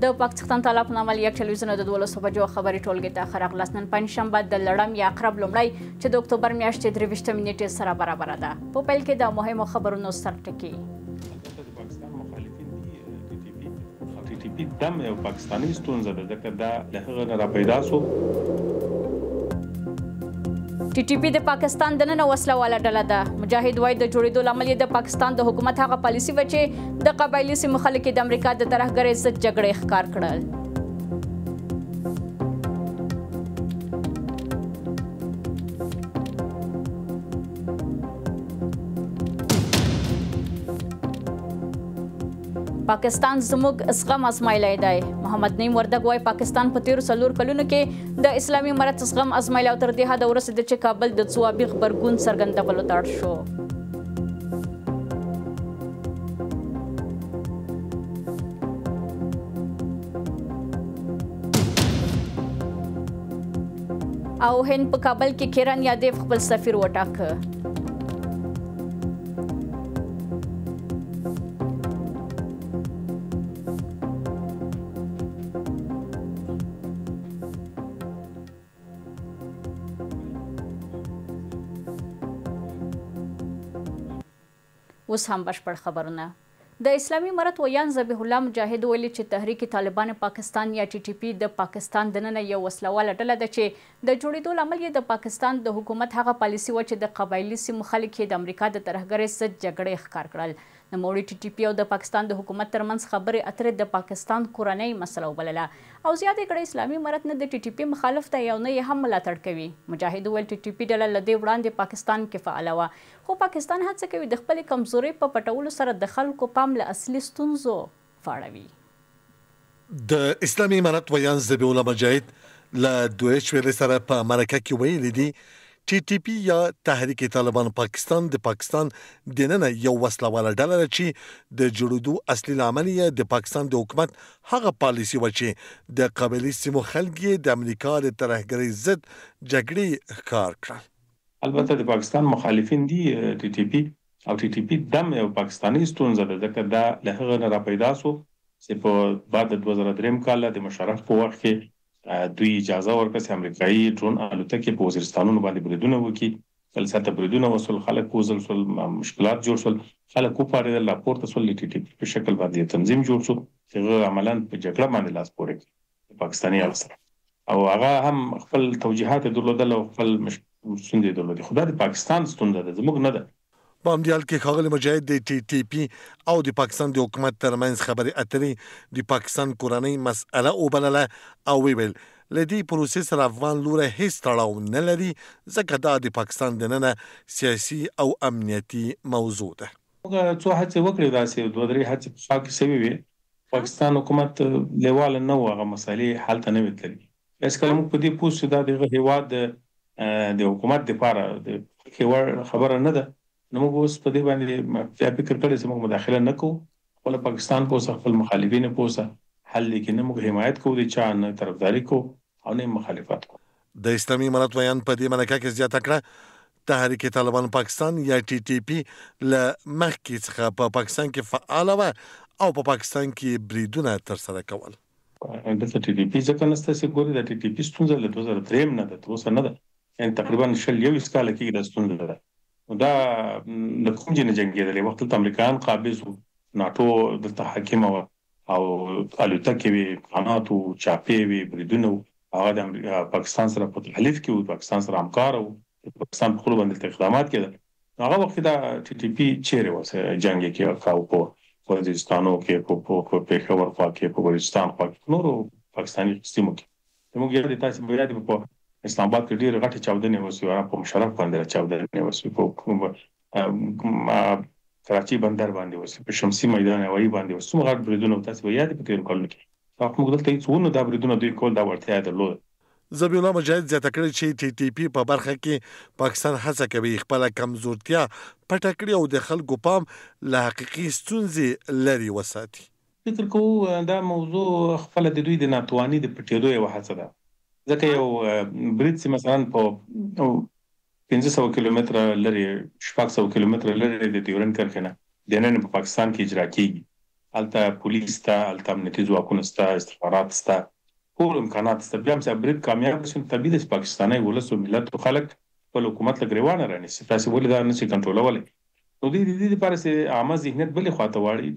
د پاکستان تعالی په نامه یک ټلویزیون د 12 بجو خبري ټولګې ته ښه راغلاست. نن پنجشنبه د لړم یا عقرب لومړی چې د اکتوبر میاشتې 23 نیټې سره برابره ده. په پیل کې د مهمو خبرونو سرټکي. ټي ټي پي دم یو پاکستاني ستونزه ده، ځکه دا له هغه نه را پیدا سو. ټي ټي پي د پاکستان دننه وسله واله ډله ده. مجاهد وایي د جوړېدو لامل یې د پاکستان د حکومت هغه پالیسي وه چې د قبایلي سیمو خلک یې د امریکا د ترهګرۍ ضد جګړې ښکار کړل. پاکستان زموږ زغم ازمایلی دی. محمد نعیم وردګ وایي پاکستان په تېرو 4 کلونو کې د اسلامي امارت زغم ازمایلی او تر دې حده ورسېده چې کابل د ځوابي غبرګون څرګندولو ته اړ شو. او هند په کابل کې کرن یادیف خپل سفیر وټاکه. اوس هم بشپړ خبرونه. د اسلامي امارت ویاند ذبیح الله مجاهد ویلي چې تحریک طالبان پاکستان یا ټي ټي پي د پاکستان دننه یو وسلهواله ډله ده چې د جوړېدو لامل یې د پاکستان د حکومت هغه پالیسي وه چې د قبایلي سیمو خلک یې د امریکا د ترهګرۍ ضد جګړې ښکار کړل. نوموړي ټي ټي پي او د پاکستان د حکومت ترمنځ خبرې اترې د پاکستان کورنۍ مسله وبلله او زیاته یې کړه اسلامي امارت نه د ټي ټي پي مخالف دی او نه یې هم ملاتړ کوي. مجاهد وویل ټي ټي پي ډله له دې وړاندې پاکستان کې فعاله وه، خو پاکستان هڅه کوي د خپلې کمزورۍ په پټولو سره د خلکو پام له اصلي ستونزو واړوي. د اسلامي امارت ویاند ذبیح الله مجاهد له دویچ ویلې سره په مرکه کې ویلي دي ټي ټي پي یا تحریک طالبان پاکستان د پاکستان دننه یو وسلهواله ډله ده چې د جوړېدو اصلي لامل یې د پاکستان د حکومت هغه پالیسي وه چې د قبایلي سیمو خلک یې د امریکا د ترهګرۍ ضد جګړې ښکار کړل. البته د پاکستان مخالفین دي ټي ټي پي او ټي ټي پي دم یو پاکستاني ستونزه ده، ځکه دا له هغه نه را پیدا سو چې په بعد د 2003 کال د مشرف په وخت کې دوی اجازه ورکړه چې امریکایي ډرون الوتکې په وزیرستانونو باندې بریدونه وکړي. کله چې هلته بریدونه وشول، خلک ووژل شول، مشکلات جوړ شول، خلک وپارېدل، راپورته شول، د ټي ټي پي په شکل باندې یو تنظیم جوړ شو چې هغه عملاً په جګړه باندې لاس پورې کړ د پاکستاني اړخ سره، او هغه هم خپل توجیهات یې درلودل او خپل ستونزې یې درلودې. خو دا د پاکستان ستونزه ده، زموږ نه ده. په همدې حال کې ښاغلي مجاهد د ټي ټي پي او د پاکستان د حکومت ترمنځ خبرې اترې د پاکستان کورنۍ مسئله وبلله او ویې ویل له دې پروسې سره افغان لوری هیڅ تړاو نه لري، ځکه دا د پاکستان دننه سیاسي او امنیتي موضوع ده. موږ څو هڅې وکړې، داسې دوه درې هڅې په خوا کې شوې وې، پاکستان حکومت لېواله نه و، هغه مسئلې حل ته نه وې تللې. هېڅکله کله موږ په دې پوه شو دا د هغه هېواد د حکومت دپاره د خوښې وړ خبره نه ده، نو موږ اوس په دې باندې بیا فکر کړی چې موږ مداخله نه کوو، خپله پاکستان پوه سه، خپل مخالفین پوه سه، حل دې کې نه موږ حمایت کوو د چا، نه طرفداري کوو او نه یې مخالفت کوو. د اسلامي امارت ویاند په دې مرکه کې زیاته کړه، تحریک طالبان پاکستان یا ټي ټي پي له مخکې څخه په پاکستان کې فعاله وه او په پاکستان کې یې بریدونه ترسره کول. دلته ټي ټي پي ځکه نشته چې ګورې د ټي ټي پي ستونزه له 2003 نه ده، تر اوسه نه ده، یعنې تقریبا 20 21 کاله کېږي دا ستونزه ده. نو دا له کوم ځای نه جنګېدلې؟ وخت دلته امریکایان قابض وو، ناټو دلته حاکمه وه او الوتکې وې، امکانات وو، چاپې وې، بریدونه وو. هغه د پاکستان سره په تحلیف کې وو، پاکستان سره همکار وو، د پاکستان په خولو باندې دلته اقدامات کېدل. نو هغه وخت کې دا ټي ټي پي چیرې وه چې جنګ یې کاوه؟ په وزیرستانو کې، په پېښور خوا کې، په بلوچستان خوا کې، په نورو پاکستاني سیمو کې. زموږ یاد دی، تاسې به یاد وي، په اسلام آباد کې ډېرې غټې چاودنې وشوې، هغه په مشرف باندې را چاودنې وشوې، په کراچۍ بندر باندې وشوې، په شمسي میدان هوایي باندې وشوې، څومره غټ بریدونه وو، تاسې به یاد وي په تېرو کلونو کې. دا وخت موږ دلته هېڅ ونه، دا بریدونه دوی کول، دا وړتیا یې درلوده. ذبیح الله مجاهد زیاته کړې چې ټي ټي پي په برخه کې پاکستان هڅه کوي خپله کمزورتیا پټه کړي او د خلکو پام له حقیقي ستونزې لرې وساتي. فکر کوو دا موضوع خپله د دوی د ناتواني د پټېدو یوه هڅه ده، ځکه یو برید چې مثلا په 500 کیلومتره لرې، 600 کیلومتره لرې د ډیورنډ کرښې نه دننه په پاکستان کې اجرا کېږي هلته پولیس شته، هلته امنیتي ځواکونه شته، استخبارات شته، ټول امکانات شته، بیا هم چې برید کامیاب شي نو طبیعي ده چې پاکستانی ولس او ملت او خلک خپل حکومت له ګریوانه رانیسي، تاسې ولې دا نه شئ کنټرولولی؟ نو دوی د دې لپاره چې عامه ذهنیت بلې خواته واړوي،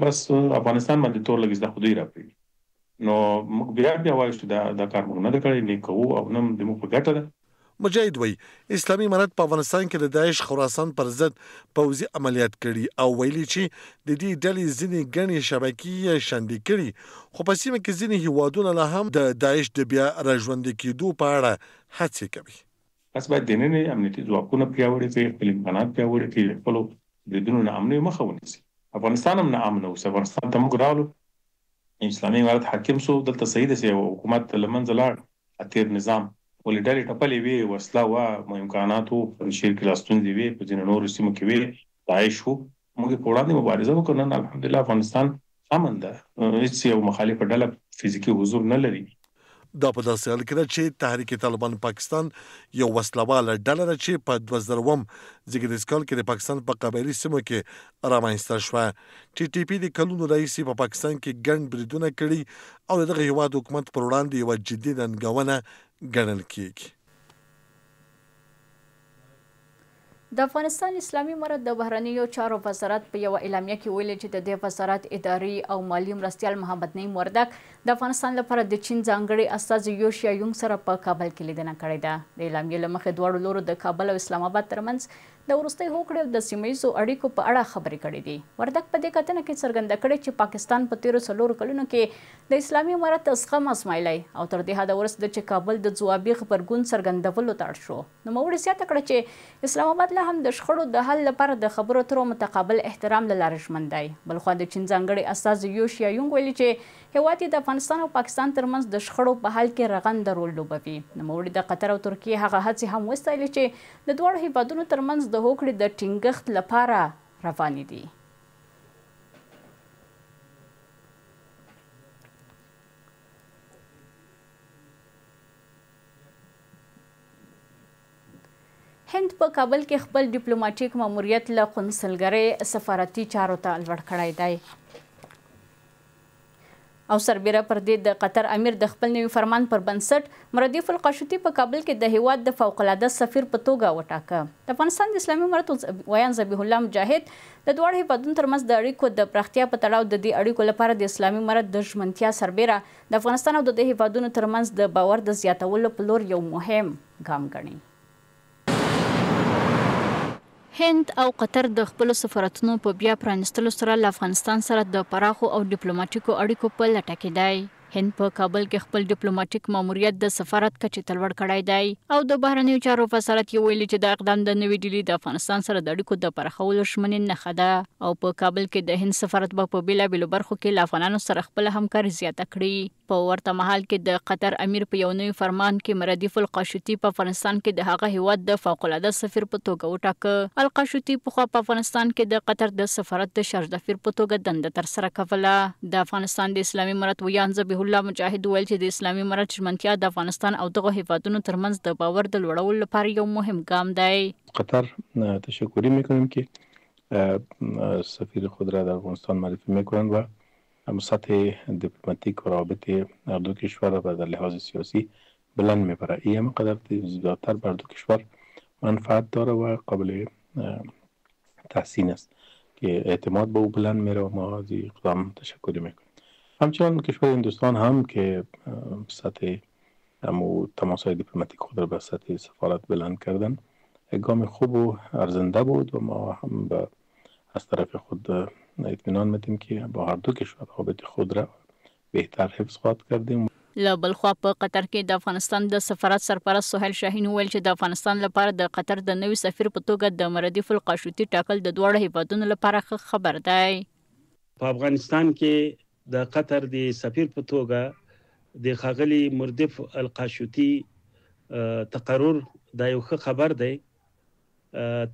بس افغانستان باندې تور لګوي چې دا خو دوی راپرېږدي. نو موږ بیا بیا وایو چې دا دا کار موږ نه دی کړی، نه یې کوو او نه هم زموږ په ګټه ده. مجاهد وایي، اسلامي امارت په افغانستان کې د داعش خراسان پر ضد پوځي عملیات کړي او ویلي چې د دې ډلې ځینې ګڼې شبکې یې شنډې کړي، خو په سیمه کې ځینې هېوادونه لا هم د داعش د بیا راژوندي کېدو په اړه هڅې کوي. تاسو باید دننه امنیتي ځواکونه پیاوړي کړئ، خپل امکانات پیاوړي کړئ، د خپلو بریدونو ناامنیو مخه ونیسئ. افغانستان هم ناامنه و، چې افغانستان ته موږ راغلو، اسلامي امارت حاکم شو، دلته صحیح ده چې یو حکومت له منځه لاړ، تېر نظام، ولې ډلې ټپلې وې، وسله وه، امکانات وو، په پنجشېر کې لا ستونزې وې، په ځینو نورو سیمو کې وې، داعش و، موږ یې په وړاندې مبارزه وکړه، نن الحمدلله افغانستان امن ده، هیڅ یو مخالفه ډله فزیکي حضور نه لري. دا په داسې حال کې ده چې تحریک طالبان پاکستان یو وسله واله ډله ده چې په 2000 زیږدیز کال کې د پاکستان په قبایلي سیمو کې رامنځته شوه. ټي ټي پي د کلونو راهیسې په پاکستان کې ګڼ بریدونه کړي او د دغه هیواد حکومت پر وړاندې یوه جدي ننګونه ګڼل کیږي. د افغانستان اسلامي امارت د بهرنیو چارو وزارت په یوه اعلامیه کې ویلي چې د دې وزارت اداري او مالي مرستیال محمد نعیم وردک د افغانستان لپاره د چین ځانګړي استازي یو شیا یونګ سره په کابل کې لیدنه کړې ده. د اعلامیې له مخې دواړو لورو د کابل او اسلام اباد ترمنځ د وروستۍ هوکړې او د سیمه ییزو اړیکو په اړه خبرې کړې دي. وردک په دې کتنه کې څرګنده کړې چې پاکستان په تېرو څلورو کلونو کې د اسلامي امارت زغم ازمایلی او تر دې حده ورسېده چې کابل د ځوابي غبرګون څرګندولو ته اړ شو. نوموړي زیاته کړه چې اسلام اباد لا هم د شخړو د حل لپاره د خبرو اترو او متقابل احترام له لارې ژمن دی. بلخوا د چین ځانګړي استازي یو شیایونګ ویلي چې هېواد یې د افغانستان او پاکستان ترمنځ د شخړو په حل کې رغنده رول لوبوي. نوموړي د قطر او ترکیې هغه هڅې هم وستایلې چې د دواړو هېوادونو ترمنځ د هوکړې د ټینګښت لپاره روانې دي. هند په کابل کې خپل ډیپلوماټیک ماموریت له قونسلګرۍ سفارتي چارو ته لوړ کړی دی. او سربیره پر دې د قطر امیر د خپل نوي فرمان پر بنسټ مردیف القاشوتي په کابل کې د هیواد د فوق العاده سفیر په توګه وټاکه. د افغانستان د اسلامي امارت ویاند ذبیح الله مجاهد د دواړو هیوادونو ترمنځ د اړیکو د پراختیا په تړاو د دې اړیکو لپاره د اسلامي امارت د ژمنتیا سربیره د افغانستان او د دې هیوادونو ترمنځ د باور د زیاتولو په لور یو مهم ګام ګڼي. هند او قطر د خپلو سفارتونو په بیا پرانیستلو سره له افغانستان سره د پراخو او ډیپلوماټیکو اړیکو په لټه کې دی. هند په کابل کې خپل ډیپلوماټیک ماموریت د سفارت کچې ته لوړ کړی دی او د بهرنیو چارو وزارت یې ویلي چې دا اقدام د نوي ډیلي د افغانستان سره د اړیکو د پراخولو ژمنې نښه ده او په کابل کې د هند سفارت به په بېلابېلو برخو کې له افغانانو سره خپله همکاري زیاته کړي. په ورته مهال کې د قطر امیر په یو نوي فرمان کې مردیف القاشوتي په افغانستان کې د هغه هیواد د فوق العاده سفیر په توګه وټاکه. القاشوتي پخوا په افغانستان کې د قطر د سفارت د شارژدافیر په توګه دنده ترسره کوله. د افغانستان د اسلامي امارت ویاند ذبیح الله مجاهد وویل چې د اسلامي امارت ژمنتیا د افغانستان او دغو هیوادونو ترمنځ د باور د لوړولو لپاره یو مهم ګام دی. قطر تشکری میکنیم که سفیر خود را در افغانستان معرفی میکنند و سطح دیپلماتیک و روابط هر دو کشور را در لحاظ سیاسی بلند میبره. ای هم قدر زیادتر بر دو کشور منفعت داره و قابل تحسین است که اعتماد به او بلند میره و ما از این اقدام تشکری میکنیم. همچنان کشور هندوستان هم که سطح همو تماس های دیپلماتیک خود را به سطح سفارت بلند کردن گام خوب و ارزنده بود و ما هم به از طرف خود اطمینان میتیم که با هر دو کشور روابط خود را بهتر حفظ خواهد کردیم. له بلخوا په قطر کې د افغانستان د سفارت سرپرست سهیل شاهین وویل چې د افغانستان لپاره د قطر د نوي سفیر په توګه د مردیف القاشوتي ټاکل د دواړو هېوادونو لپاره ښه خبر دی. په افغانستان کې د قطر د سفیر په توګه د ښاغلي مردیف القاشوتي تقرر دا یو ښه خبر دی.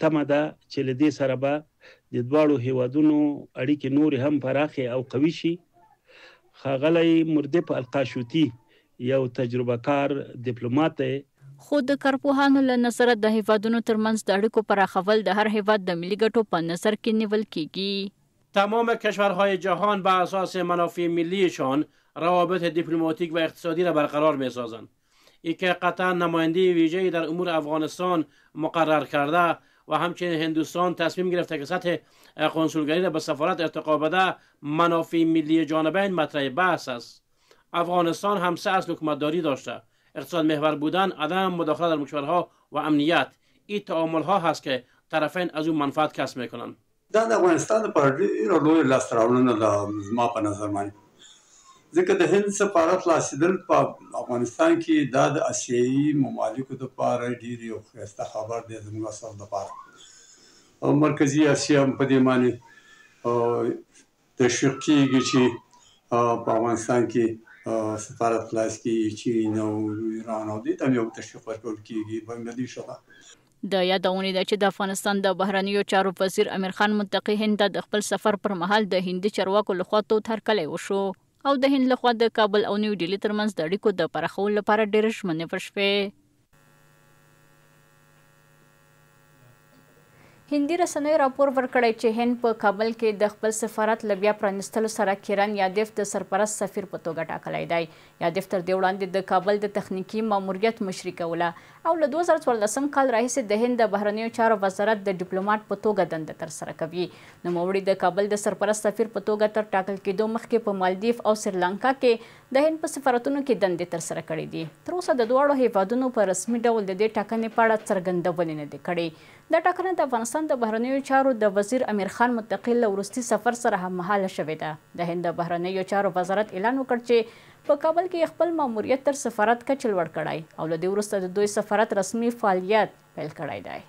تمه ده چې له دې سره به د دواړو هېوادونو اړیکې نورې هم پراخې او قوي شي. ښاغلی مردف القاشوتي یو تجربه کار دیپلومات دی. خو د کارپوهانو له نظره د هېوادونو ترمنځ د اړیکو پراخول د هر هېواد د ملي ګټو په نظر کې نیول کېږي. تمام کشورهای جهان به اساس منافع ملیشان روابط دیپلماتیک و اقتصادی را برقرار می‌سازند. ای که قطر نماینده ویژه‌ای در امور افغانستان مقرر کرده و همچنین هندوستان تصمیم گرفته که سطح قنسولگری را به سفارت ارتقا بده، منافع ملی جانبین مطرح بحث است. افغانستان هم سه اصل حکومتداری داشته: اقتصاد محور بودن، عدم مداخله در کشورها و امنیت. این تعامل ها هست که طرفین از اون منفعت کسب میکنند. دا د افغانستان لپاره ډېره لویه لاسته راوړنه ده زما په نظر باندې، ځکه د هند سفارت خلاصېدل په افغانستان کې دا د اسیایي ممالکو لپاره ډېر یو ښایسته خبر دی زموږ اصل لپاره، او مرکزي اسیا هم په دې باندې تشویق کېږي چې په افغانستان کې سفارت خلاص کړي. چین او ایران او دې ته هم یو تشویق ورکول کېږي، بنګلادیش ته. د یادونې ده چې د افغانستان د بهرنیو چارو وزیر امیرخان متقي هند ته د خپل سفر پر مهال د هندي چارواکو لخوا تود هرکلی وشو او د هند لخوا د کابل او نیو ډیلي ترمنځ د اړیکو د پراخولو لپاره ډېرې ژمنې وشوې. هندي رسنیو راپور ورکړی چې هند په کابل کې د خپل سفارت له بیا پرانیستلو سره کرن یادف د سرپرست سفیر په توګه ټاکلی دی. یادف تر دې وړاندې د کابل د تخنیکي ماموریت مشري کوله او له 2014 کال راهیسې د هند د بهرنیو چارو وزارت د ډیپلوماټ په توګه دنده ترسره کوي. نوموړي د کابل د سرپرست سفیر په توګه تر ټاکل کېدو مخکې په مالدیف او سریلانکا کې د هند په سفارتونو کې دندې ترسره کړې دي. تر اوسه د دواړو هیوادونو په رسمي ډول د دې ټاکنې په اړه څرګندونې نه دي کړې. دا ټاکنه د افغانستان د بهرنیو چارو د وزیر امیرخان متقي له وروستي سفر سره هممهاله شوې ده. د هند د بهرنیو چارو وزارت اعلان وکړ چې په کابل کې خپل ماموریت تر سفارت کچې لوړ کړی او له دې وروسته د دوی سفارت رسمي فعالیت پیل کړی دی.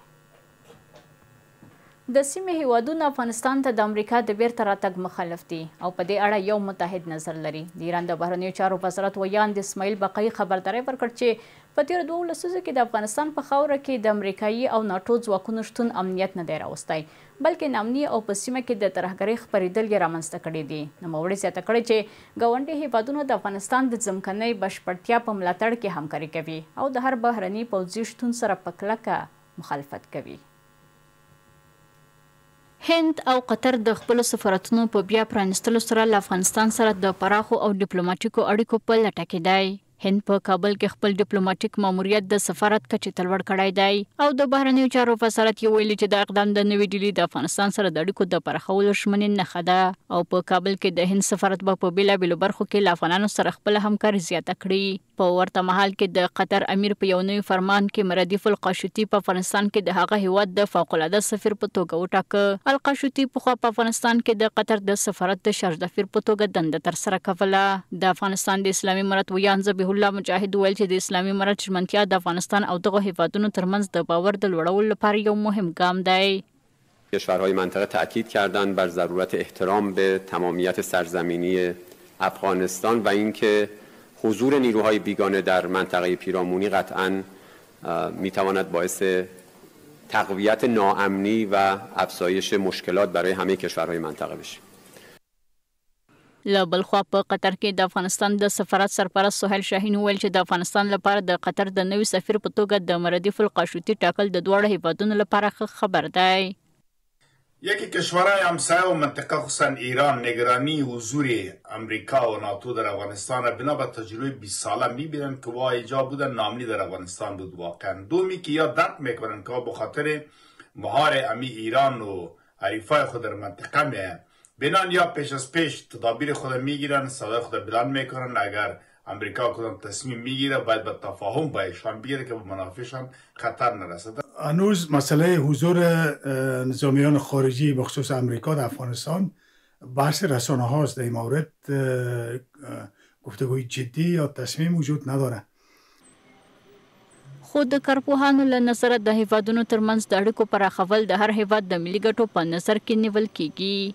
د سیمې هیوادونه افغانستان ته د امریکا د بیرته راتګ مخالف دي او په دې اړه یو متحد نظر لري. د ایران د بهرنیو چارو وزارت ویاند اسماعیل بقایي خبرداری ورکړ چې په تېرو دوو لسیزو کې د افغانستان په خاوره کې د امریکایي او ناټو ځواکونو شتون امنیت نه دی راوستی، بلکې ناامني او په سیمه کې د ترهګرۍ خپرېدل یې رامنځته کړي دي. نوموړي زیاته کړې چې ګاونډي هیوادونه د افغانستان د ځمکنۍ بشپړتیا په ملاتړ کې همکاري کوي او د هر بهرني پوځي شتون سره په کلکه مخالفت کوي. هند او قطر د خپلو سفارتونو په بیا پرانیستلو سره له افغانستان سره د پراخو او ډیپلوماټیکو اړیکو په لټه کې دی. هند په کابل کې خپل ډیپلوماټیک ماموریت د سفارت کچې ته لوړ کړی دی او د بهرنیو چارو وزارت یې ویلي چې دا اقدام د نوي ډیلي د افغانستان سره د اړیکو د پراخولو ژمنې نښه ده او په کابل کې د هند سفارت به په بېلابېلو برخو کې له افغانانو سره خپله همکاري زیاته کړي. په ورته مهال کې د قطر امیر په یو نوي فرمان کې مردیف القاشوتي په افغانستان کې د هغه هیواد د فوق العاده سفیر په توګه وټاکه. القاشوتي پخوا په افغانستان کې د قطر د سفارت د شارژدافیر په توګه دنده ترسره کوله. د افغانستان د اسلامي امارت ویاند ذبیح الله مجاهد وویل چې د اسلامي امارت ژمنتیا د افغانستان او دغو هیوادونو ترمنځ د باور د لوړولو لپاره یو مهم ګام دی. کشورهای منطقه تاکید کردند بر ضرورت احترام به تمامیت سرزمینی افغانستان و اینکه حضور نیروهای بیگانه در منطقه پیرامونی قطعاً میتواند باعث تقویت ناامنی و افزایش مشکلات برای همه کشورهای منطقه بشه. له بلخوا په قطر کې د افغانستان د سفارت سرپرست سهیل شاهین وویل چې د افغانستان لپاره د قطر د نوي سفیر په توګه د مردیف القاشوتي ټاکل د دواړو هیوادونو لپاره ښه خبر دی. یکی کشورهای همسایه و منطقه خصوصا ایران نگرانی حضور امریکا و ناتو در افغانستان را بنا به تجربه 20 ساله میبینن که وا ایجاب بودن نامنی در افغانستان بود واقعا. دومی که یا درک میکنن که به خاطر مهار امی ایران و حریفای خود در منطقه میه بنان یا پیش از پیش تدابیر خود میگیرن، صدای خود بلند میکنن. اگر امریکا کدام تصمیم میگیره باید به تفاهم با ایشان بگیره که به منافعشان خطر نرسد. هنوز مسئله حضور نظامیان خارجی به خصوص امریکا در افغانستان بحث رسانه هاست. در این مورد گفتگوی جدی یا تصمیم وجود نداره. خو د کارپوهانو له نظره د هیوادونو ترمنځ د اړیکو پراخول د هر هیواد د ملي ګټو په نظر کې نیول کیږي.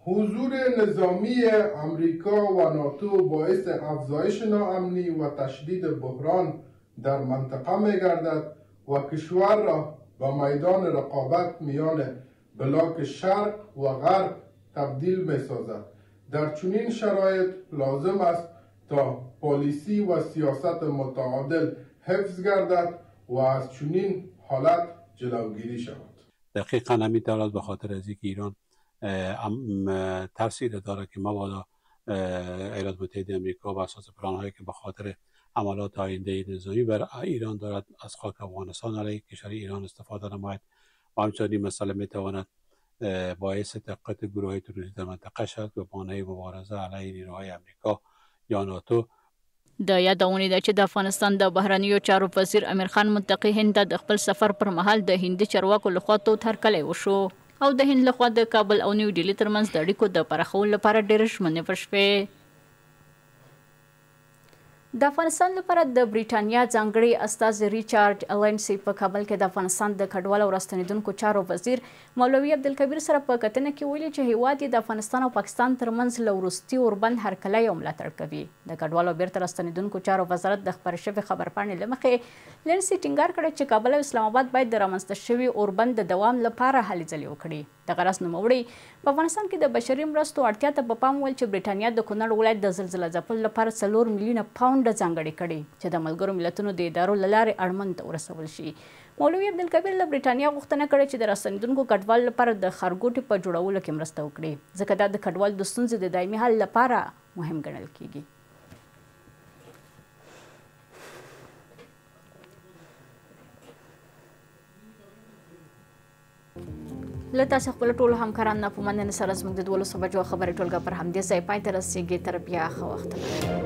حضور نظامی امریکا و ناتو باعث افزایش ناامنی و تشدید بحران در منطقه می‌گردد و کشور را به میدان رقابت میان بلاک شرق و غرب تبدیل می‌سازد. در چنین شرایط لازم است تا پالیسی و سیاست متعادل حفظ گردد و از چنین حالت جلوگیری شود. دقیقاً همین طور به خاطر از اینکه ایران ترسی داره که مبادا ایالات متحده امریکا بر اساس پلان‌هایی که به خاطر عملات آینده نظامی بر ایران دارد از خاک افغانستان علیه کشور ایران استفاده نماید و همچنین این مسئله میتواند باعث تقویت گروه‌های تروریستی در منطقه شود و بانه مبارزه علیه نیروهای امریکا یا ناتو. د یادونې ده چې د افغانستان د بهرنیو چارو وزیر امیرخان متقي هند ته د خپل سفر پر مهال د هندي چارواکو لخوا تود هرکلی وشو او د هند لخوا د کابل او نیو ډیلي ترمنځ د اړیکو د پراخولو لپاره ډېرې ژمنې وشوې. د افغانستان لپاره د بریټانیا ځانګړي استازي ریچارډ لینډسي په کابل کې د افغانستان د کډوالو او راستنېدونکو چارو وزیر مولوي عبدالکبیر سره په کتنه کې ویلي چې هیواد یې د افغانستان او پاکستان ترمنځ له وروستي اوربند هرکلی او ملاتړ کوي. د کډوالو بیرته راستنېدونکو چارو وزارت د خپرې شوې خبرپاڼې له مخې لینډسي ټینګار کړی چې کابل او اسلام آباد باید د رامنځته شوي اوربند د دوام لپاره هلې ځلې وکړي. دغه راز نوموړي په افغانستان کې د بشري مرستو اړتیا ته په پام وویل چې بریټانیا د کونړ ولایت د زلزله ځپلو لپاره 4 میلیونه پاونډ ځانګړې کړې چې د ملګرو ملتونو د ادارو له لارې اړمن ته ورسول شي. مولوي عبدالکبیر له بریټانیا غوښتنه کړې چې د راستنېدونکو کډوالو لپاره د ښارګوټي په جوړولو کې مرسته وکړي، ځکه دا د کډوالو د ستونزې د دایمي حل لپاره مهم ګڼل کیږي. له تاسو خپلو ټولو همکارانو نه په مننې سره زموږ د 12 بجو خبري ټولګه پر همدې ځای پای ته رسېږي. تر بیا ښه وخت.